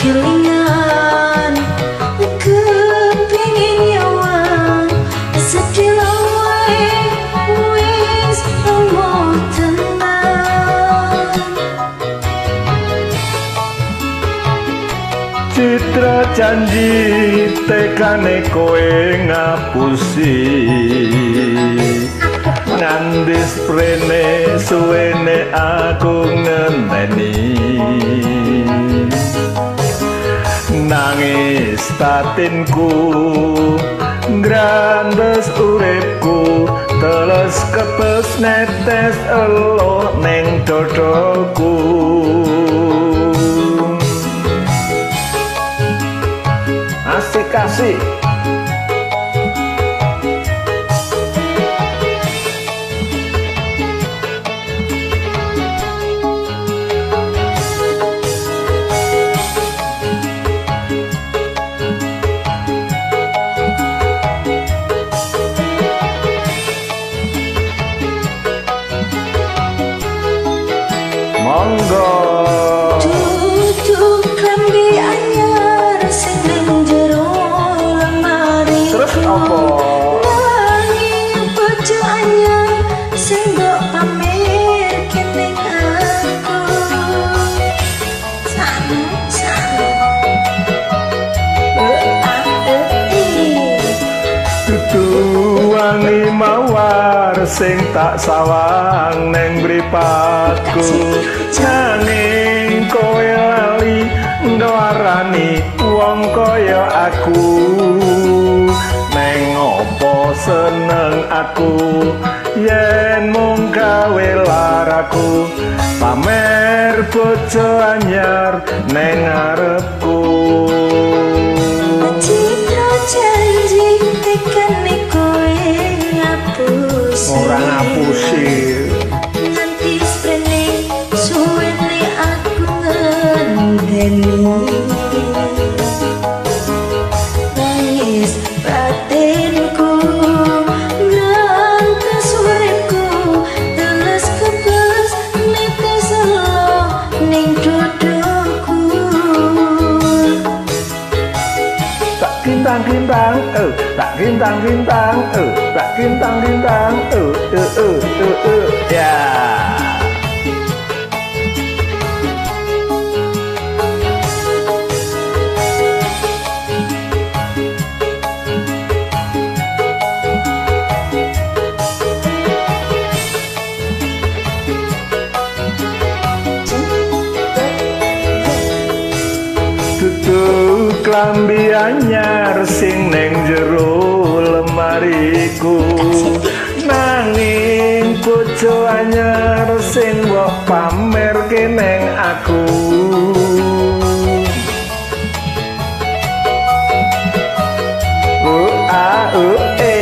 Kelingan kepingin nyawang sedih wae wis emoh tenan. Citra janji tekane kowe ngapusi, nganti sprene suwene aku ngenteni. Nangis batinku ngrandes uripku, teles kepes netes eluh ning dodoku. Asik asik. Monggo. Dudu klambi anyar sing ning jero lemari. Terus apa? Nanging bojo anyar sing mbok pamerke ning aku. Sanu sanu. E a e i. Dudu wangi mawar sing tak sawang neng mripatku, nanging kowe lali nglarani wong kaya aku. Neng opo seneng aku yen mung gawe laraku, pamer bojo anyar neng ngarepku. Citra janji tekane kowe ngapusi. Ora ngapusi. Nganti sprene suwene aku ngenteni. Nangis batinku ngrantes uripku, teles kebes netes elo ning dodoku. Tak kintang kintang, tak kintang kintang, tak kintang kintang, ya. Dudu klambi anyar sing neng jero lemariku, nanging bojo anyar sing mbok pamerke neng aku. U a u e.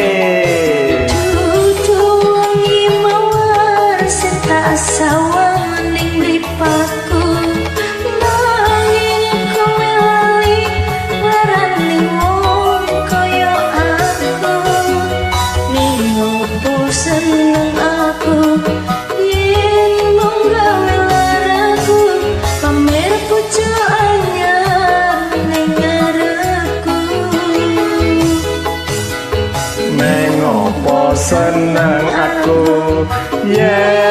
Dudu wangi mawar sing tak sawang ning mripatku, nanging kowe lali nglarani wong kaya aku. Ning opo seneng aku yen mung gawe laraku, pamer bojo anyar ning ngarepku. Neng opo seneng aku yen